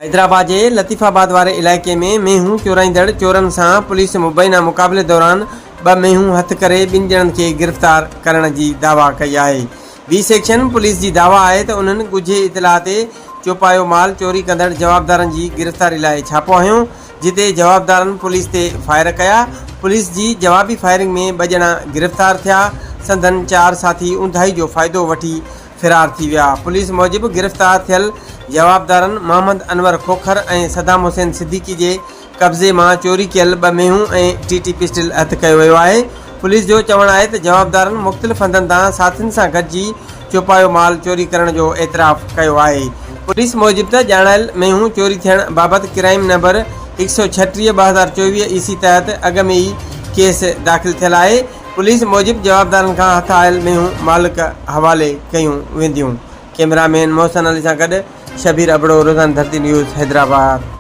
حيدرآباد جي لطيف آباد واري علائقي ۾ مينهون چورائيندڙ چورن سان پوليس مبينا مقابلي دوران ٻه مينهون هٿ ڪري ٻن ڄڻن کي گرفتار ڪرڻ جي دعويٰ ڪئي آهي. بي سيڪشن پوليس جي دعويٰ آهي ته انهن ڳجهي اطلاع تي چوپايو مال چوري ڪندڙ جوابدارن جي گرفتاري لاء ڇاپو هنيو جتي جوابدارن پوليس تي فائر ڪيا، پوليس جي جوابي فائرنگ ۾ ٻه ڄڻا گرفتار ٿيا، سندن چار ساٿي اونڌاهي جو فائدو وٺي فرار ٿي ويا. پوليس موجب گرفتار ٿيل جوابدارن محمد انور کوکر ۽ صدام حسين صديقي جي قبضي مان چوري ڪيل ٻه مينهون ۽ ٽي ٽي پسٽل هٿ ڪيو ويو آهي. پوليس جو چوڻ آهي ته جوابدارن مختلف هنڌن تان ساٿين سان گڏجي چوپايو مال چوري ڪرڻ جو اعتراف ڪيو آهي. پوليس موجب ته ڄاڻايل مينهون چوري ٿيڻ بابت ڪرائيم نمبر 136 2024 اي سي تحت اڳ ۾ ئي ڪيس داخل ٿيل آهي. پوليس موجب جوابدارن کان هٿ آيل مينهون مالڪ حوالي ڪيون وينديون. ڪئميرا مين محسن علي سان گڏ شبير ابڙو، روزانه ڌرتي نيوز، حيدرآباد.